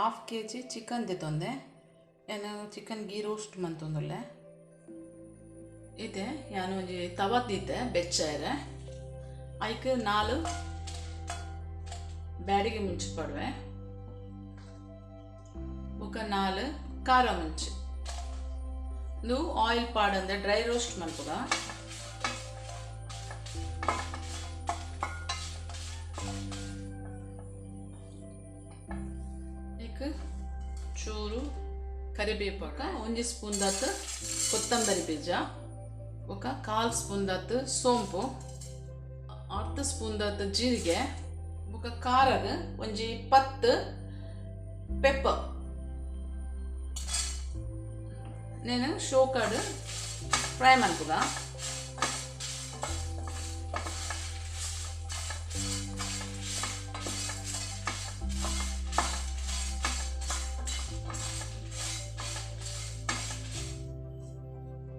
Half K G chicken ದೆತೊಂದೆ. ಯಾನ್ chicken ghee roast ಮಂತೊಂದುಲ್ಲೆ. ಇತ್ತೆ ಯಾನ್ ಒಂಜಿ ತವ ದೀತೆ ಬೆಚ್ಚಾಯೆರೆ. ಐಕ್ ನಾಲ್ ಬ್ಯಾಡಿಗೆ ಮುಂಚಿ ಪಾಡುವೆ. ಬೊಕ ನಾಲ್ ಖಾರ ಮುಂಚಿ. ಉಂದು ಆಯಿಲ್ ಪಾಡಂದೆ ಡ್ರೈ ರೋಸ್ಟ್ ಮನ್ಪುಗ. ಐಕ್ ಚೂರು ಕರಿಬೇವು, ಒಂಜಿ ಸ್ಪೂನ್ ದಾತ್ ಕೊತ್ತಂಬರಿ ಬೀಜ, ಬೊಕ ಕಾಲ್ ಸ್ಪೂನ್ ದಾತ್ ಸೋಂಪು, ಅರ್ಧ ಸ್ಪೂನ್ ದಾತ್ ಜೀರಿಗೆ, ಬೊಕ ಖಾರಗ್ ಒಂಜಿ 10 ಪೆಪ್ಪರ್. నేను ಶೋಕಡ್ ಫ್ರೈ ಮನ್ಪುಗ.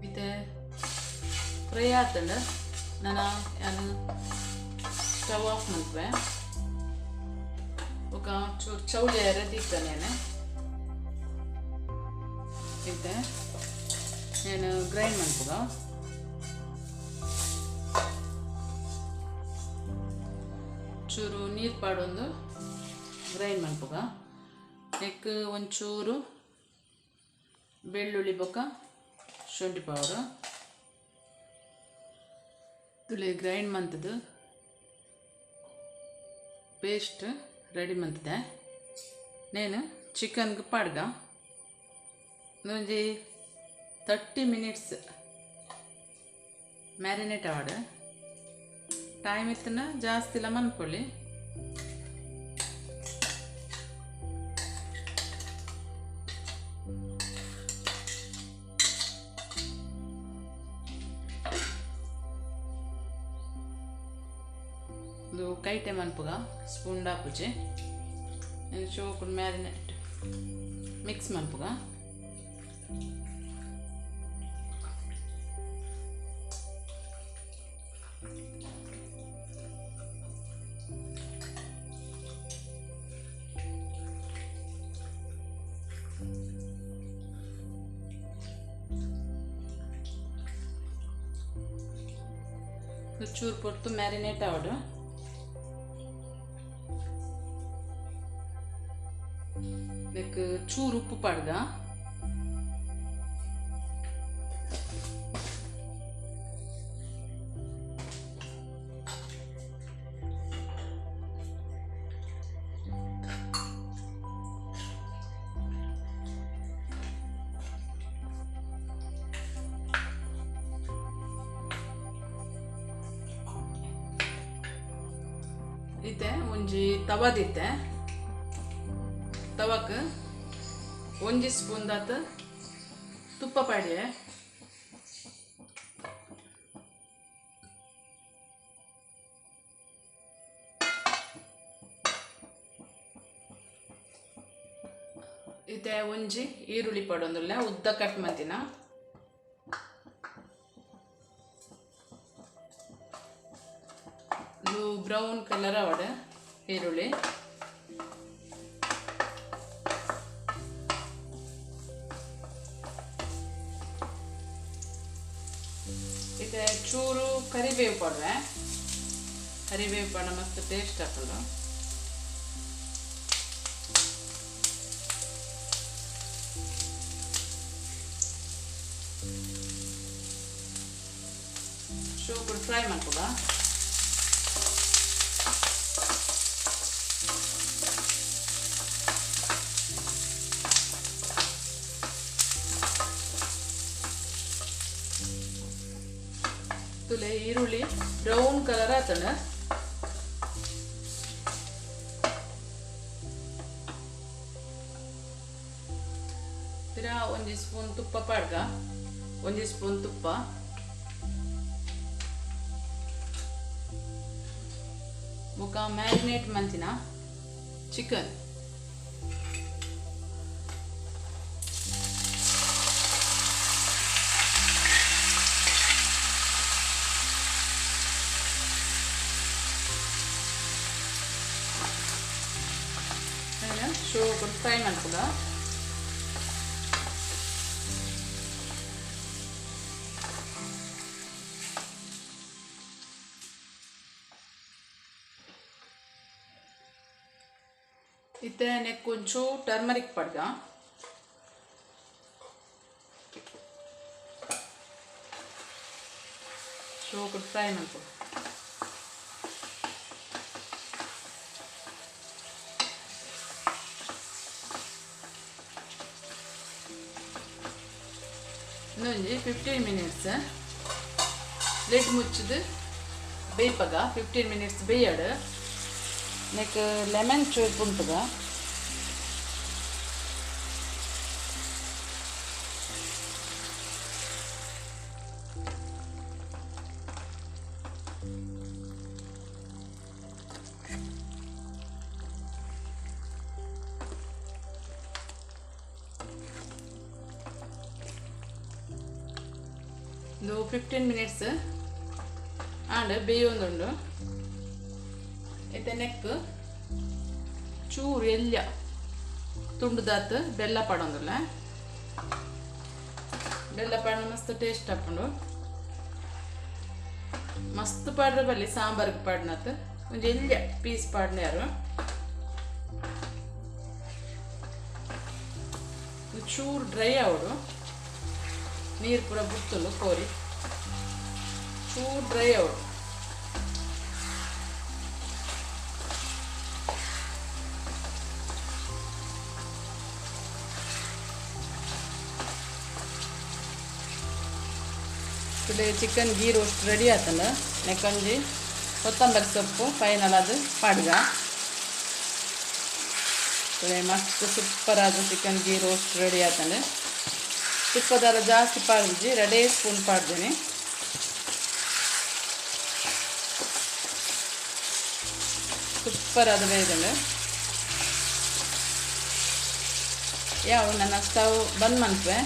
ಇತ್ತೆ ಫ್ರೈ ಆತಂಡ ನನ ಯಾನ್ ಸ್ಟವ್ ಆಫ್ ಮನ್ಪುವೆ. ಬೊಕ ಚೂರು ಚೌಲಿ ಆಯೆರೆ ದೀತೆ నేను. ಇತ್ತೆ నేను ಗ್ರೈಂಡ್ ಮನ್ಪುಗ. ಚೂರು ನೀರು ಪಾಡೊಂದು ಗ್ರೈಂಡ್ ಮನ್ಪುಗ. ನೆಕ್ ಒಂಚೂರು ಬೆಳ್ಳುಳ್ಳಿ ಬೊಕ ಶುಂಠಿ ಪೌಡರ್ ತುಲೆ ಗ್ರೈಂಡ್ ಮಂತದು ಪೇಸ್ಟ್ ರೆಡಿ ಮಂತದೆ. నేను ಚಿಕನ್ಗೆ ಪಾಡ್ಗ. ಒಂಜಿ 30 ಮಿನಿಟ್ಸ್ ಮ್ಯಾರಿನೇಟ್ ಆವಡ್. ಟೈಮ್ ಇತ್ತನ ಜಾಸ್ತಿ ಇಲ್ಲ ಮನ್ಪೊಲಿ. ಉಂದು ಕೈಟೆ ಮನ್ಪುಗ, ಸ್ಪೂನ್ ಡಾಪುಜಿ. ಶೋಕುಡು ಮ್ಯಾರಿನೇಟ್ ಮಿಕ್ಸ್ ಮನ್ಪುಗ. ಚೂರು ಪೊರ್ತು ಮ್ಯಾರಿನೇಟ್ ಆವಡು. ನೆಕ್ ಚೂರು ಉಪ್ಪು ಪಾಡ್ಗ. ಇತ್ತೆ ಒಂಜಿ ತವ ದೀತೆ. ತವಕ್ ಒಂಜಿ ಸ್ಪೂನ್ ದಾತ್ ತುಪ್ಪ ಪಾಡಿಯೆ. ಇತ್ತೆ ಒಂಜಿ ಈರುಳ್ಳಿ ಪಾಡೊಂದುಲ್ಲ, ಉದ್ದ ಕಟ್ ಮಂತಿನ. ಇದು ಬ್ರೌನ್ ಕಲರ್ ಅವಡ ಈರುಳ್ಳಿ. ಇತ್ತೆ ಚೂರು ಕರಿಬೇವು ಪಾಡುವೆ. ಕರಿಬೇವು ಪಾಡ ಮಸ್ತ್ ಟೇಸ್ಟ್ ಆಪುಂಡು. ಚೂರು ಫ್ರೈ ಮನ್ಪುಗ. ತುಲೆ ಈರುಳ್ಳಿ ಬ್ರೌನ್ ಕಲರ್ ಆತಂಡ. ಪಿರ ಒಂಜಿ ಸ್ಪೂನ್ ತುಪ್ಪ ಪಾಡ್ಗ. ಒಂಜಿ ಸ್ಪೂನ್ ತುಪ್ಪ. ಬೊಕ ಮ್ಯಾರಿನೇಟ್ ಮಂತಿನ ಚಿಕನ್. ಶೋಕು ಫ್ರೈ ಮನ್ಪುಗ. ಇತ್ತೆ ನೆಕ್ ಒಂಚೂರು ಟರ್ಮರಿಕ್ ಪಡ್ಗ. ಶೋಕು ಫ್ರೈ ಮನ್ಪುಗ. ಇನ್ನೊಂಜಿ 15 ಮಿನಿಟ್ಸ್ ಲಿಡ್ ಮುಚ್ಚಿದು ಬೇಯ್ಪಗ. 15 ಮಿನಿಟ್ಸ್ ಬೇಯಡು. ನೆಕ್ ಲೆಮನ್ ಚೂರು ಪುಂಟುಗ. ಇದು 15 ಮಿನಿಟ್ಸ್ ಆಂಡ್ ಬೇಯೊಂದುಂಡು. ಇತ್ತೆ ನೆಕ್ ಚೂರು ಎಲ್ಯ ತುಂಡುದಾತ್ ಬೆಲ್ಲ ಪಾಡೊಂದುಲ್ಲ. ಬೆಲ್ಲ ಪಾಡ ಮಸ್ತ್ ಟೇಸ್ಟ್ ಆಪುಂಡು. ಮಸ್ತ್ ಪಾಡ್ರೆ ಬಲ್ಲಿ ಸಾಂಬಾರ್ಗೆ ಪಾಡ್ನತ್ ಒಂಜಿ ಎಲ್ಯ ಪೀಸ್ ಪಾಡ್ನ್ಯಾರು. ಚೂರು ಡ್ರೈ ಆವಡು, ನೀರು ಪೂರ ಬುತ್ತುಂಡು ಕೋರಿ ಚೂರು ಡ್ರೈ ಆವಡು. ಚಿಕನ್ ಗೀ ರೋಸ್ಟ್ ರೆಡಿ ಆತಂಡ. ನೆಕ್ಕಂಜಿ ಕೊತ್ತಂಬರಿ ಸೊಪ್ಪು ಫೈನಲ್ ಅದು ಪಾಡ್ಗ. ಮಸ್ತ್ ಸೂಪರ್ ಆದ ಚಿಕನ್ ಗೀ ರೋಸ್ಟ್ ರೆಡಿ ಆತಂಡ. ತುಪ್ಪದೆಲ್ಲ ಜಾಸ್ತಿ ಪಾಡ್ದಿಜ್ಜಿ, 2 ಸ್ಪೂನ್ ಪಾಡ್ದೀನಿ. ಸೂಪರ್ ಆದ ಬೇಯ್ದಂಡು. ಯಾವ ನನ್ನ ಸ್ಟವ್ ಬಂದ್ ಮನ್ಪೆ.